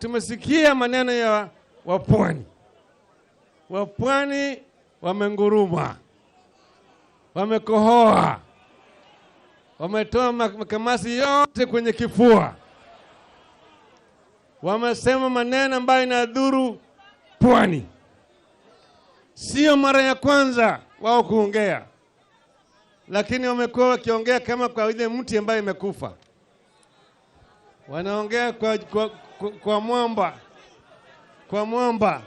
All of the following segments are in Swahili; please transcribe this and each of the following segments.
Tumesikia maneno ya wapwani. Wapwani wamenguruma, wamekohoa, wametoa makamasi yote kwenye kifua, wamesema maneno ambayo inadhuru pwani. Sio mara ya kwanza wao kuongea, lakini wamekuwa wakiongea kama kwa ile mti ambayo imekufa. Wanaongea kwa mwamba, kwa mwamba.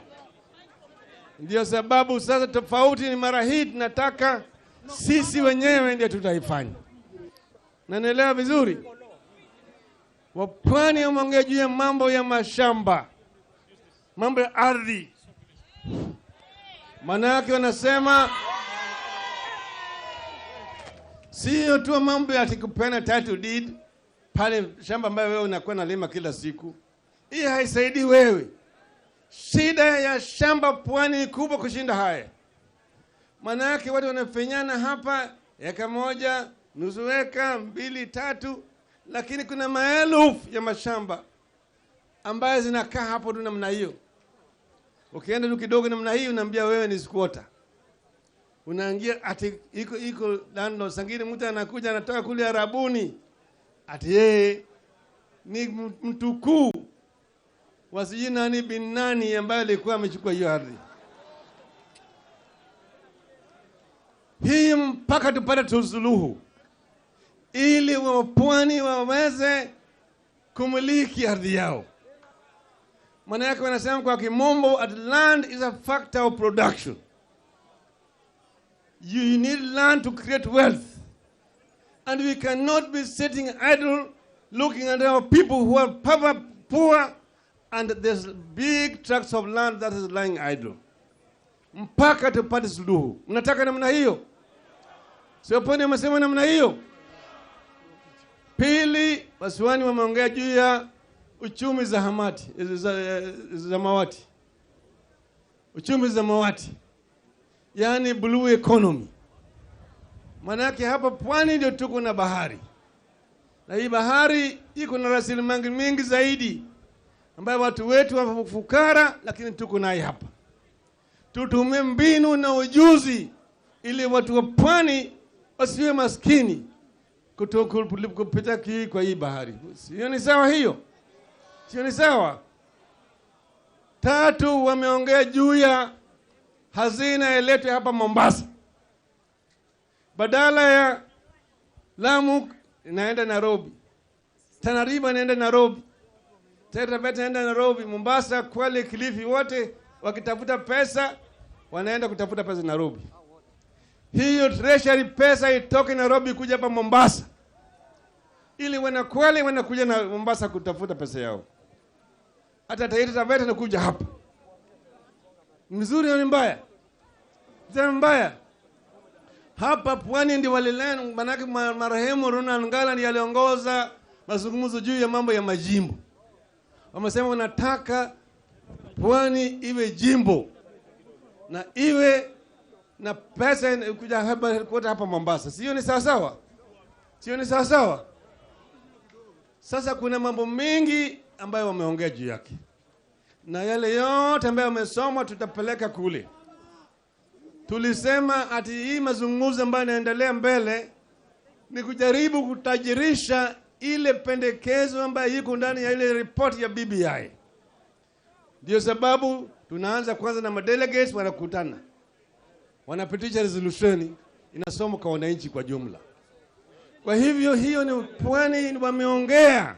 Ndio sababu sasa tofauti ni mara hii tunataka sisi wenyewe ndio tutaifanya. Na nielewa vizuri, wapwani wameongea juu ya mambo ya mashamba, mambo ya ardhi. Maana yake wanasema sio tu mambo ya kupeana title deed pale shamba ambayo wewe unakuwa nalima kila siku. Hii haisaidii wewe. Shida ya shamba pwani ni kubwa kushinda haya. Maana yake watu wanafinyana hapa eka moja, nusu eka, mbili, tatu, lakini kuna maelfu ya mashamba ambayo zinakaa hapo tu namna hiyo. Ukienda tu kidogo namna hii unaambia wewe ni squatter. Unaingia ati iko landlord, sangine mtu anakuja anatoka kule Arabuni ati yeye ni mtukuu wa sijui nani bin nani ambaye alikuwa amechukua hiyo ardhi. Hii mpaka tupate suluhu ili wapwani waweze kumiliki ardhi yao. Maana yake wanasema kwa kimombo at land is a factor of production. You need land to create wealth. And we cannot be sitting idle looking at our people who are poor and there's big tracts of land that is lying idle. Mpaka tupate suluhu. Mnataka namna hiyo? Sio pwani wamesema namna hiyo? Pili, wasiwani wameongea juu ya uchumi za hamati, za mawati. Uchumi za mawati. Yaani blue economy. Maana yake hapa pwani ndio tuko na bahari. Na hii bahari iko na rasilimali mingi zaidi ambayo watu wetu wa fukara, lakini tuko naye hapa. Tutumie mbinu na ujuzi ili watu wa pwani wasiwe maskini kupita kwa hii bahari. Sio ni sawa hiyo? Sio ni sawa? Tatu, wameongea juu ya hazina iletwe hapa Mombasa. Badala ya Lamu inaenda Nairobi, Tana River inaenda Nairobi, Taita Taveta inaenda Nairobi, Mombasa, Kwale, Kilifi, wote wakitafuta pesa wanaenda kutafuta pesa Nairobi. Hiyo treasury pesa itoke Nairobi kuja hapa Mombasa, ili wana Kwale wanakuja na Mombasa kutafuta pesa yao. Hata Taita Taveta inakuja hapa. Mzuri au ni mbaya? Ni mbaya. Hapa pwani ndio walilena, manake marehemu Ronald Ngala ndiye aliongoza mazungumzo juu ya mambo ya majimbo. Wamesema wanataka pwani iwe jimbo na iwe na pesa kuja hapa headquarter hapa Mombasa. Sio ni sawa sawa? Sio ni sawa sawa? Sasa kuna mambo mengi ambayo wameongea juu yake. Na yale yote ambayo wamesoma tutapeleka kule. Tulisema ati hii mazungumzo ambayo yanaendelea mbele ni kujaribu kutajirisha ile pendekezo ambayo iko ndani ya ile report ya BBI. Ndio sababu tunaanza kwanza na madelegates wanakutana. Wanapitisha resolution inasomwa kwa wananchi kwa jumla. Kwa hivyo hiyo ni pwani wameongea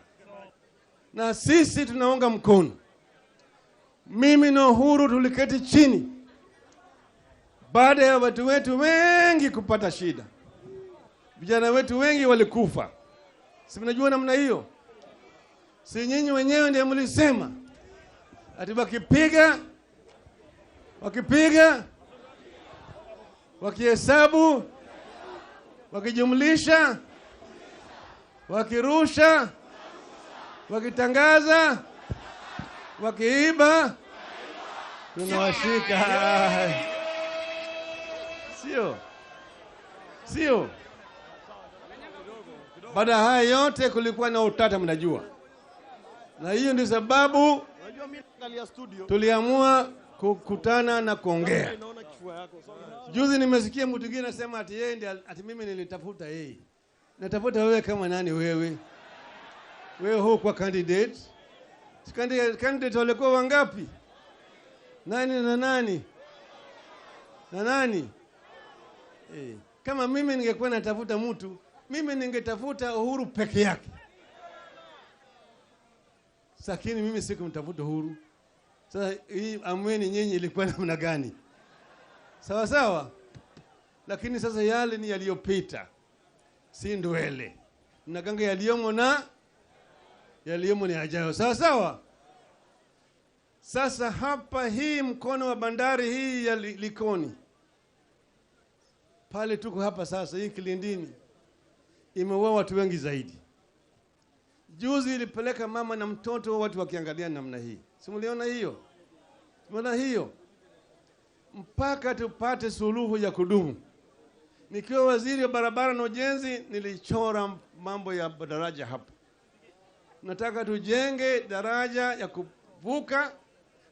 na sisi tunaunga mkono. Mimi na Uhuru tuliketi chini baada ya watu wetu wengi kupata shida. Vijana wetu wengi walikufa. Si mnajua namna hiyo? Si nyinyi wenyewe ndiye mlisema ati wakipiga, wakihesabu, wakijumlisha, wakirusha, wakitangaza, wakiiba, tunawashika. Sio? Sio? Baada ya haya yote kulikuwa na utata, mnajua. Na hiyo ndio sababu Tuliamua kukutana na kuongea. Juzi nimesikia mtu mwingine anasema ati yeye ndiye, ati mimi nilitafuta yeye. Natafuta wewe kama nani wewe? Wewe hukuwa candidate. Candidate walikuwa wangapi? Nani na nani? Na nani? Kama mimi ningekuwa natafuta mtu, mimi ningetafuta Uhuru peke yake. Lakini mimi sikumtafuta Uhuru. Sasa hii amweni nyinyi ilikuwa namna gani? Sawa sawa? Lakini sasa yale ni yaliyopita. Si ndwele. Naganga yaliyomo na yaliyomo ni ajayo. Sawa sawa? Sasa hapa hii mkono wa bandari hii ya Likoni. Pale tuko hapa sasa hii Kilindini imeua watu wengi zaidi. Juzi ilipeleka mama na mtoto, watu wakiangalia namna hii. Si mliona hiyo? Mliona hiyo? Mpaka tupate suluhu ya kudumu. Nikiwa waziri wa barabara na ujenzi nilichora mambo ya daraja hapa. Nataka tujenge daraja ya kuvuka,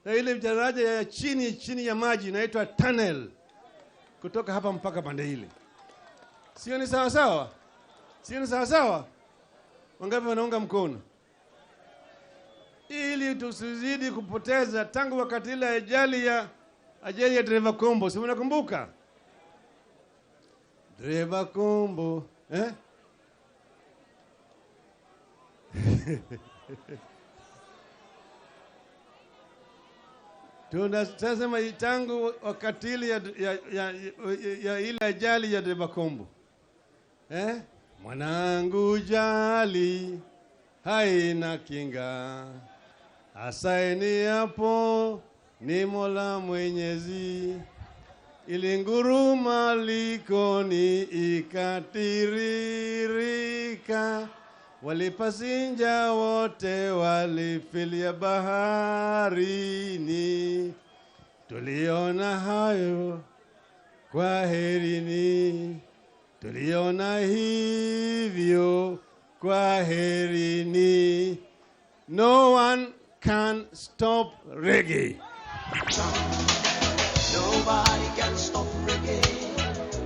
na ile daraja ya chini ya maji inaitwa tunnel, kutoka hapa mpaka pande ile. Sio ni sawa sawa? Sio ni sawa sawa? Wangapi wanaunga mkono? Ili tusizidi kupoteza tangu wakati ile ajali ya Dereva Kombo, si mnakumbuka? Dereva Kombo, eh? Tunasema tangu wakati ile ya ile ajali ya Dereva Kombo. Eh? Mwanangu jali haina kinga, asaini hapo ni Mola Mwenyezi. Ilinguruma Likoni ikatiririka, walipasinja wote walifilia baharini. Tuliona hayo kwaherini, tuliona hivyo kwaherini. No one can stop reggae. Nobody can stop